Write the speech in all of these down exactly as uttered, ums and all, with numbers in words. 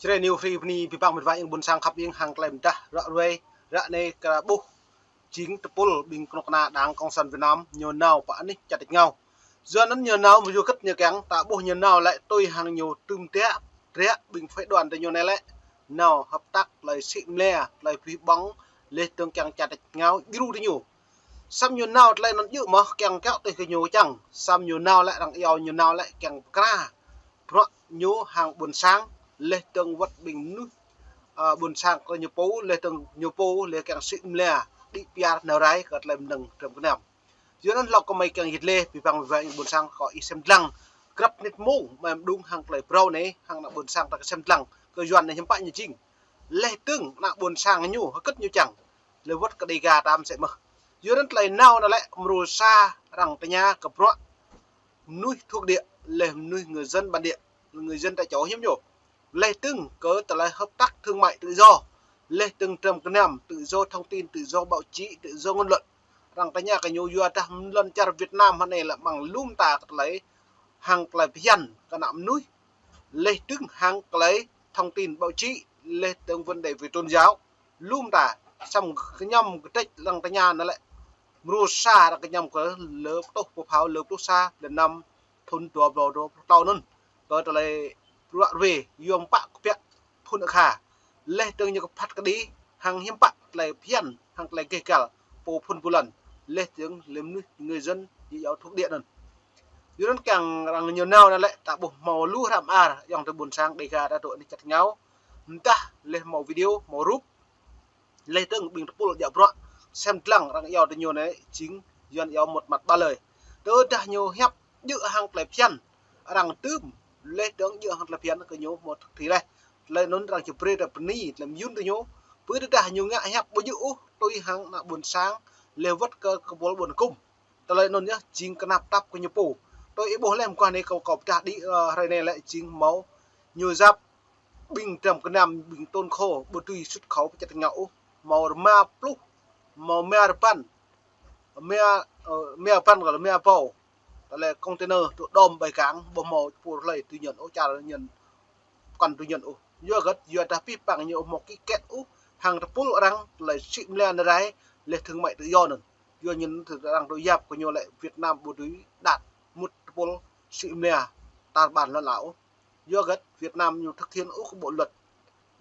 Čơđai New Free bơni abih bang met wa ƀing ƀôn sang khăp ƀing hăng tơlơi mơdah ră ruai, ră anai kơ ƀuh jing tơpul ƀing kơnuk kơna Đảng Cộng sản Việt Nam ñu nao pơ anih čar tač rơngiao. Yua anŭn ñu nao mơ̆ yua hơget ñu kiăng, ta ƀuh ñu nao lĕ tui hăng ñu tŭm tĕ, tĕ ƀing phái đoàn tơ ñu anai lĕ nao hợp tác tơlơi sĭ mơlia, tơlơi pih ƀong, laih dơ̆ng kiăng čar tač rơngiao djru tơ ñu. Samơ̆ ñu nao tơlơi anŭn djơ̆ mơ̆ kiăng kiaŏ tui kơ ñu čang. Samơ̆ ñu nao lĕ arăng iâu ñu nao lĕ kiăng pơkra bruă ñu hăng ƀôn sang, laih dơ̆ng wơ̆t ƀing mơnuih, ơ, ƀôn sang kơ ñu pô, laih dơ̆ng ñu pô, laih kiăng sĭ mơlia, đĭ piar nao rai kơ tơlơi mơnơ̆ng tram kơnam. Yua anŭn hlâo kơ mơi kiăng yit lĕ, abih bang met wa ƀing ƀôn sang kơ ih sem lăng. Grăp mơnit mông, mơi mơđung hăng tơlơi phrâo anai, hăng ană ƀôn sang ta kơ sem lăng, kơ Yuan anai hiư̆m pă ñu jing. Laih dơ̆ng ană ƀôn sang ñu, hơget ñu čang. Laih wơ̆t kơ Dega ta mơsĕ mơ̆. Yua anŭn tơlơi nao anŭn lĕ mrô sa arăng tơña kơ bruă mơnuih thuộc địa, laih mơnuih người dân bản địa, người dân tại chỗ hiư̆m ñu. Laih dơ̆ng kơ tơlơi hợp tác thương mại tự do, laih dơ̆ng tram kơnam tự do thông tin, tự do báo chí, tự do ngôn luận. Arăng tơña kơ ñu yua dah mơ̆ng lŏn čar Việt Nam hơnai lĕ mơ̆ng lŏm ta kơ tơlơi hăng tơlơi phiăn kơ ană mơnuih, laih dơ̆ng hăng tơlơi thông tin báo chí, laih dơ̆ng vấn đề về tôn giáo. Lŏm ta, samơ̆ kơñăm kơtĕč arăng tơña anŭn lĕ mrô sa arăng kơñăm kơ lơ pơtuh pơphao lơ pluh sa, lơ năm thŭn dua rơbâo dua pluh klâo anŭn. Kơ tơlơi bruă ruai, yôm pă kơ piă phŭn akha. Laih dơ̆ng ñu kơ phat kơđi, hăng hiư̆m pă tơlơi phiăn, hăng tơlơi gêh gal, pô phŭn pô lăn. Laih dơ̆ng lĕ mơnuih người dân ñu iâu thuộc địa anŭn. Yua anŭn kiăng arăng ñu nao anŭn lĕ ta ƀuh hmâo lu hră mơar, ayŏng adơi ƀôn sang Dega ta dŏ anih čar tač rơngiao. Mơdah laih hmâo video, hmâo rup, laih dơ̆ng ƀing tơpul djă bruă, sem lăng arăng iâu tơ ñu anai jing Yuan iâu một mặt ba lời. Tơdah ñu hiăp djơ̆ hăng tơlơi phiăn, arăng tŭm, laih dơ̆ng djơ̆ hăng tơlơi phiăn kơ ñu hmâo thực thi laih. Tơlơi anŭn arăng či brơi tơlơi bơni, tơlơi mơyŭn tơ ñu. Pơ tơdah ñu ngă hiăp ƀu djơ̆ ôh, tui hăng ană ƀôn sang, laih wơ̆t kơ kơpul ƀôn kŭm. Tơlơi anŭn yơh jing kơnap tap kơ ñu pô. Tui ih ƀuh laih mơguah anai kâo, kâo pơdah đĭ, ơ, hrơi anai lĕ jing hmâo ñu yap ƀing tram kơnam, ƀing tôn khô, ƀu dưi xuất khẩu pơ čar tač rơngiao ôh. Hmâo rơma pluh, hmâo rơma rơpăn, rơma, ơ, rơma rơpăn kơ rơma rơbâo tơlơi container tŭ đom ƀơi cảng, ƀu hmâo pô hlơi tư nhân ôh, čar tư nhân pơkŏn tư nhân ôh. Yua hơget, yua dah abih bang ñu ƀu hmâo ký kết ôh hăng tơpul arăng tơlơi sĭ mơlia nao rai, laih thương mại tự do anŭn. Yua anŭn arăng tŭ yap kơ ñu lĕ Việt Nam ƀu dưi đạt mŭt tơpul sĭ mơlia tar ƀar lŏn ala ôh. Yua hơget, Việt Nam ñu thực hiện ôh kơ bộ luật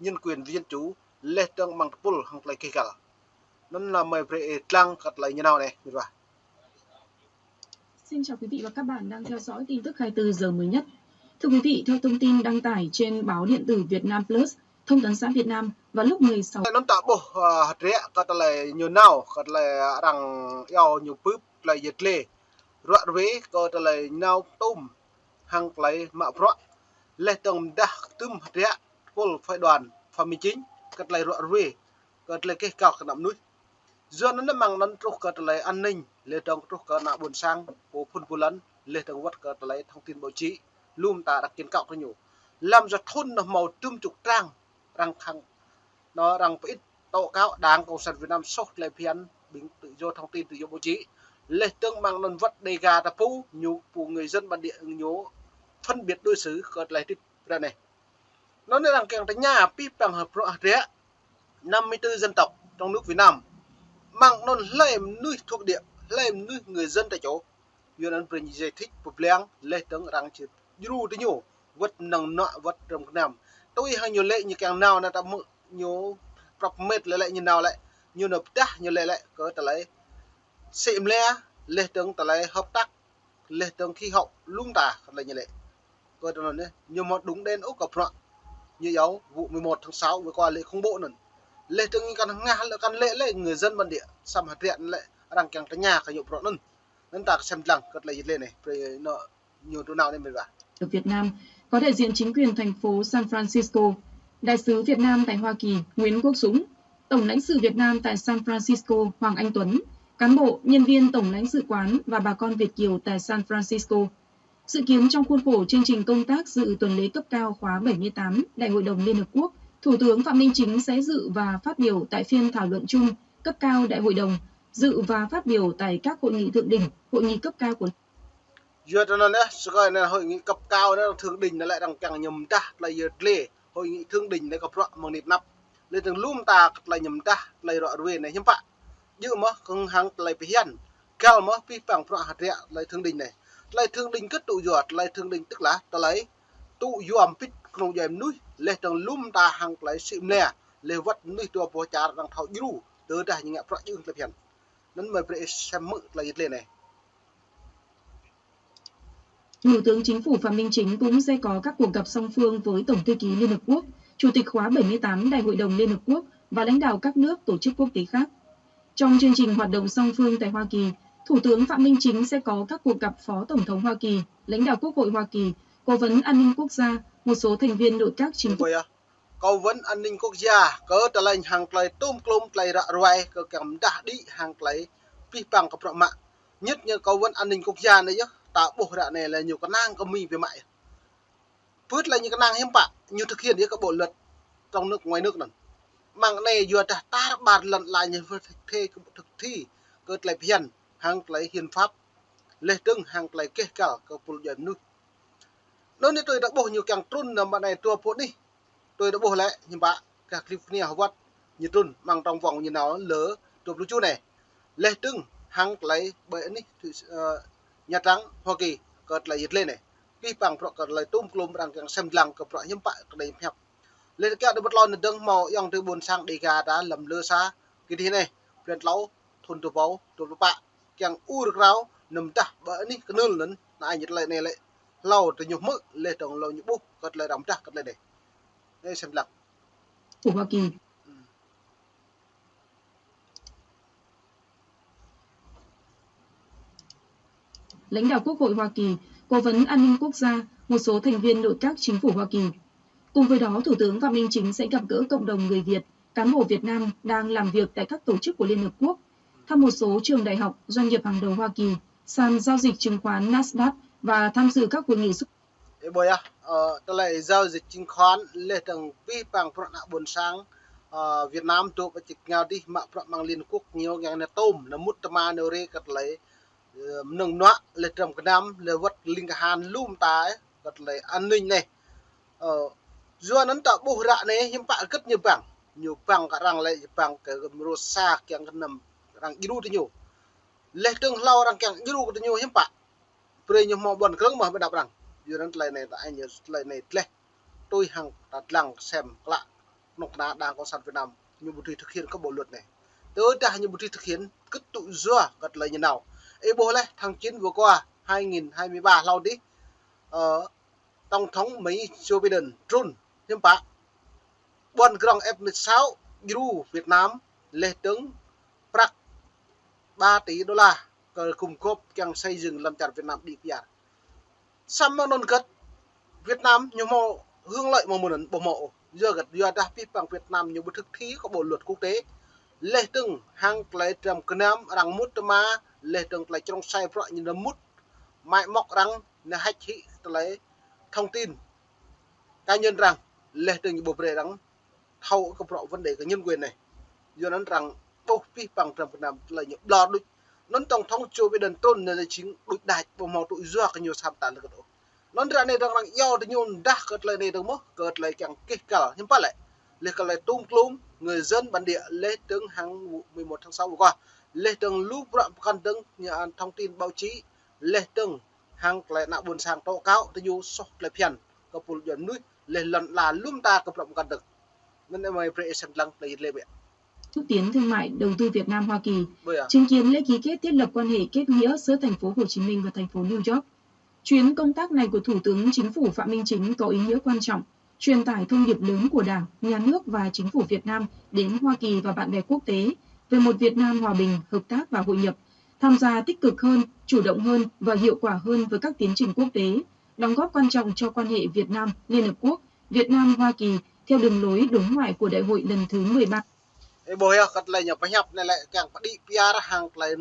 nhân quyền và dân chủ, laih dơ̆ng mơ̆ng tơpul hăng tơlơi gêh gal. Anŭn lĕ mơi brơi ih lăng kơ tơlơi ñu nao anai, met wa. Xin chào quý vị và các bạn đang theo dõi tin tức hai mươi tư giờ mới nhất. Thưa quý vị, theo thông tin đăng tải trên báo điện tử Việt Nam Plus, Thông tấn xã Việt Nam, vào lúc mười sáu Anŭn ta ƀuh, ơ, hơdră kơ tơlơi ñu nao, kơ tơlơi arăng iâu ñu bưp tơlơi yet lĕ. Ruă ruai kơ tơlơi nao tŭm hăng tơlơi mă bruă. Laih dơ̆ng mơdah tŭm hơdră tơpul phái đoàn Phạm Minh Chính kơ tơlơi ruă ruai, kơ tơlơi gêh gal kơ ană mơnuih. Yua anŭn mơ̆ng anŭn truh kơ tơlơi an ninh, laih dơ̆ng truh kơ ană ƀôn sang, pô phŭn pô lăn, laih dơ̆ng wơ̆t kơ tơlơi thông tin báo chí, lŏm ta arăng kiăng kâo kơ ñu. Lăm sa thŭn anŭn hmâo tŭm chục trang, arăng khăng, anŭn arăng pơit tố cáo Đảng Cộng sản Việt Nam soh tơlơi phiăn ƀing tự do thông tin, tự do báo chí. Laih dơ̆ng mơ̆ng anŭn wơ̆t Dega ta pô, ñu pô người dân bản địa ñu phân biệt đối xử kơ tơlơi hơdip ră anai. Anŭn arăng kiăng tơña abih bang hơprŏ hơdră năm mươi tư dân tộc trong nước Việt Nam. Mơ̆ng anŭn hlơi mơnuih thuộc địa, hlơi mơnuih người dân tại chỗ. Yua anŭn brơi ñu giải thích pơblang, laih dơ̆ng arăng či djru tơ ñu, wơ̆t mơnơ̆ng nŏ, wơ̆t tram kơnam. Tui hăng ñu lĕ ñu kiăng nao anŭn ta mơ̆ ñu prăp met lĕ lĕ ñu nao lĕ, ñu nao pơdah ñu lĕ lĕ kơ tơlơi sĭ mơlia, laih dơ̆ng tơlơi hợp tác, laih dơ̆ng khí hậu lŏm ta, kơ tơlơi ñu lĕ. Kơ tơlơi anŭn, ñu ƀu hmâo đúng đến ôh kơ bruă ñu iâu vụ mười một tháng sáu vừa qua lĕ khủng bố anŭn. Laih dơ̆ng ñu kăn ngă lĕ, kăn lĕ lĕ người dân bản địa, samơ̆ hơdră anŭn lĕ arăng kiăng tơña kơ ñu bruă anŭn. Anŭn ta kơ sem lăng kơ tơlơi yet lĕ anai, brơi anŭn ñu tŭ nao anai, met wa. Ở Việt Nam, có đại diện chính quyền thành phố San Francisco, Đại sứ Việt Nam tại Hoa Kỳ Nguyễn Quốc Dũng, Tổng lãnh sự Việt Nam tại San Francisco Hoàng Anh Tuấn, cán bộ, nhân viên Tổng lãnh sự quán và bà con Việt kiều tại San Francisco. Dự kiến trong khuôn khổ chương trình công tác dự tuần lễ cấp cao khóa bảy mươi tám Đại hội đồng Liên Hợp Quốc, Thủ tướng Phạm Minh Chính sẽ dự và phát biểu tại phiên thảo luận chung cấp cao Đại hội đồng, dự và phát biểu tại các hội nghị thượng đỉnh, hội nghị cấp cao của Yua tơ anŭn yơh, sơkơi anai hội nghị cấp cao anai thượng đỉnh anai lĕ arăng kiăng ñu mơdah tơlơi yet lĕ. hội nghị thượng đỉnh anai kơ bruă mơ̆ng anai pơ anăp. Lĕ tơdang lŏm ta kơ tơlơi ñu pơdah, tơlơi ră ruai anai hiư̆m pă. Djơ̆ mơ̆ kơ̆ng hăng tơlơi phiăn. Găl mơ̆ pih păng bruă hơdră tơlơi thượng đỉnh anai. Tơlơi thượng đỉnh kơ tŭ yua, tơlơi thượng đỉnh tức là tơlơi tŭ yua hơbĭt kơnung djuai mơnuih, lĕ tơdang lŏm ta hăng tơlơi sĭ mlĕ, lĕ wơ̆t mơnuih dua boh čar arăng thâo djru, tơdah ñu ngă bruă djơ̆ tơlơi phiăn. Anŭn mơi brơi sem hmư̆ tơlơi yơh lĕ anai. Thủ tướng Chính phủ Phạm Minh Chính cũng sẽ có các cuộc gặp song phương với Tổng thư ký Liên Hợp Quốc, Chủ tịch khóa bảy mươi tám Đại hội đồng Liên Hợp Quốc và lãnh đạo các nước, tổ chức quốc tế khác. Trong chương trình hoạt động song phương tại Hoa Kỳ, Thủ tướng Phạm Minh Chính sẽ có các cuộc gặp Phó Tổng thống Hoa Kỳ, lãnh đạo Quốc hội Hoa Kỳ, Cố vấn An ninh Quốc gia, một số thành viên nội các chính phủ. Ơi ơi, Cố vấn An ninh Quốc gia, kơ tơlơi hăng tơlơi tôm klôm tơlơi ră ruai, kơ kiăng pơdah đĭ hăng tơlơi pih păng kơ bruă mă. Nhất ñu Cố vấn An ninh Quốc gia anai yơh, ta ƀuh ră anai lĕ ñu kơnang kơ Mi biă mă yơh. Pơ̆t lĕ ñu kơnang hiư̆m pă, ñu thực hiện yơh kơ bộ luật trong nước ngoài nước anŭn. Mơ̆ng anai yua dah tar ƀar lŏn ala ñu thực thi, thực thi kơ tơlơi phiăn, hăng tơlơi hiến pháp, lĕ tơdang hăng tơlơi keh kăl kơ pul djuai mơnuih. Anŭn anai tui ta ƀuh ñu kiăng trŭn nao mơ̆ng anai dua pô anih. Tui ta ƀuh lĕ, hiư̆m pă, gah California hơwăt ñu trŭn, mơ̆ng trong vòng ñu nao lơ dua pluh čô anai. Lĕ tơdang hăng tơlơi ƀơi anih, ơ, Nha Trang, Hoa Kỳ, kơ tơlơi yơh lĕ anai. Pih păng bruă kơ tơlơi tôm klôm arăng kiăng sem lăng kơ bruă hiư̆m pă kơ tơlơi pơhiăp. Lĕ kiăng tơƀut lŏn tơdang hmâo ayŏng adơi ƀôn sang Dega ta lăm lơ sa, kơ dih anai, blan klâo, thun dua rơbâo dua pluh pă, kiăng ur krao, nao pơdah ƀơi anih kơnưl anŭn, anai ñu tơlơi anai lĕ. Hlâo tơñuh hmư̆, lĕ tơdang hlâo ñu ƀuh, kơ tơlơi arăng pơdah kơ tơlơi anai. Anai sem lăng. Của Hoa Kỳ. Lãnh đạo Quốc hội Hoa Kỳ, Cố vấn An ninh Quốc gia, một số thành viên nội các chính phủ Hoa Kỳ. Cùng với đó, Thủ tướng Phạm Minh Chính sẽ gặp gỡ cộng đồng người Việt, cán bộ Việt Nam đang làm việc tại các tổ chức của Liên Hợp Quốc, thăm một số trường đại học, doanh nghiệp hàng đầu Hoa Kỳ, sàn giao dịch chứng khoán Nasdaq và tham dự các hội nghị xúc Ơ, ƀơi yơh, ơ, tơlơi giao dịch chứng khoán, lĕ tơdang pih păng bruă ană ƀôn sang, ơ, Việt Nam dŏ ƀơi čư̆ ngao dih mă bruă mơ̆ng Liên Hợp Quốc ñu ngă anai tôm, nao mŭt tơma nao rai kơ tơlơi, ơ, mơnơ̆ng mơnuă, lĕ tơdang gơnam, lĕ wơ̆t ling kahan lŏm ta, kơ tơlơi an ninh anai. Ơ, yua anŭn ta ƀuh ră anai hiư̆m pă hơget ñu băng, ñu băng kơ arăng lĕ, băng kơ mơrô sa kiăng kơ anăm arăng djru tơ ñu. Lĕ tơdang hlâo arăng kiăng djru kơ tơ ñu hiư̆m pă. Brơi ñu hmâo ƀuăn krơ̆ng mơ̆ ƀơi anăp arăng. Yua anŭn tơlơi anai ta ai ñu tơlơi anai tleh. Tui hăng ta lăng sem klă. Kơnuk kơna Đảng Cộng sản Việt Nam ñu ƀu dưi thực hiện kơ bộ luật anai. Tơdah ñu ƀu dưi thực hiện, kơ tŭ yua kơ tơlơi ñu nao. Ih ƀuh lĕ tháng chín vừa qua, hai nghìn hai mươi ba hlâo dih, ơ, Tổng thống Mỹ Joe Biden trŭn hiư̆m pă. Ƀuăn krơ̆ng F mười sáu djru Việt Nam lĕ tơdang prăk ba tỷ đô la kơ gum gôp kiăng xây dựng lŏn čar Việt Nam đĭ pơyar. Samơ̆ anŭn hơget Việt Nam ñu hmâo hưởng lợi mơ̆ng mơ̆n ƀu hmâo ôh. Yua hơget, yua dah pih păng Việt Nam ñu ƀu thực thi kơ bộ luật quốc tế. Lĕ tơdang hăng tơlơi tơdang gơnam arăng mŭt tơma, lĕ tơdang tơlơi črông sai bruă ñu nao mŭt, mă mŏk arăng, nao hack hĭ tơlơi thông tin cá nhân arăng, lĕ tơdang ñu ƀu brơi arăng thâo kơ bruă vấn đề kơ nhân quyền anai. Yua anŭn arăng ƀuh pih păng tơdang gơnam tơlơi ñu ƀlŏr đôč. Anŭn Tổng thống Joe Biden trŭn anai lĕ jing đôč đač ƀu hmâo tŭ yua kơ ñu sa mơta lơ̆ kơt ôh. Anŭn ră anai arăng, arăng iâu tơ ñu pơdah kơ tơlơi anai tơdang mơ̆, kơ tơlơi kiăng keh kăl hiư̆m pă lĕ. Lĕ kơ tơlơi tôm klôm người dân bản địa lĕ tơdang hăng mười một tháng sáu vừa qua. Lĕ tơdang lu bruă pơkŏn tơdang ñu ăn thông tin báo chí, lĕ tơdang hăng tơlơi ană ƀôn sang tŏ kâo tơ ñu soh tơlơi phiăn kơ pul djuai mơnuih, lĕ lŏn ala lŏm ta kơ bruă pơkŏn tơdang. Anŭn mơi brơi sem lăng tơlơi yơh lĕ ƀơi. Xúc tiến thương mại đầu tư Việt Nam Hoa Kỳ, ƀơi yơh, chứng kiến lễ ký kết thiết lập quan hệ kết nghĩa giữa thành phố Hồ Chí Minh và thành phố New York. Chuyến công tác này của Thủ tướng Chính phủ Phạm Minh Chính có ý nghĩa quan trọng, truyền tải thông điệp lớn của Đảng, Nhà nước và Chính phủ Việt Nam đến Hoa Kỳ và bạn bè quốc tế về một Việt Nam hòa bình, hợp tác và hội nhập, tham gia tích cực hơn, chủ động hơn và hiệu quả hơn với các tiến trình quốc tế, đóng góp quan trọng cho quan hệ Việt Nam, Liên Hợp Quốc, Việt Nam, Hoa Kỳ theo đường lối đối ngoại của Đại hội lần thứ mười ba. Ih ƀuh yơh, kơ tơlơi ñu pơhiăp anai lĕ kiăng pơđĭ pơyar hăng tơlơi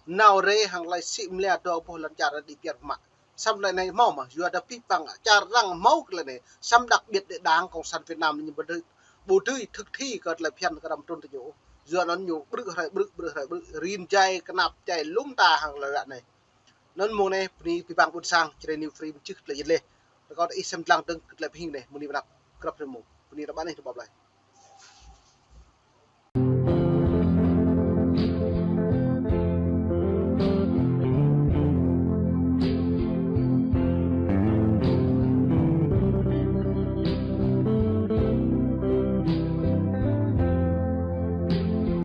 nao rai hăng tơlơi sĭ mlĕ dua boh lŏn čar đĭ pơyar mă. Samơ̆ tơlơi anai hmâo mơ̆, yua dah pih păng čar arăng hmâo kơ tơlơi anai. Samơ̆ đặc biệt lĕ Đảng Cộng sản Việt Nam ñu ƀu dưi, ƀu dưi thực thi kơ tơlơi phiăn kơ arăng trŭn tơ ñu. Yua anŭn ñu brư̆ hrơi brư̆, brư̆ hrơi brư̆, rin jai, kơnap jai, lŏm ta hăng tơlơi ră anai. Anŭn mơ̆ng anai, bơni abih bang ƀôn sang, Jrai New Free mơčih tơlơi yơh lĕ. Rơkâo ih sem lăng tơdang kơ tơlơi pơhing anai, mơ̆ng anai mơnăp. Prăp hrơi mông. Bơni ră anai tơƀăp laih.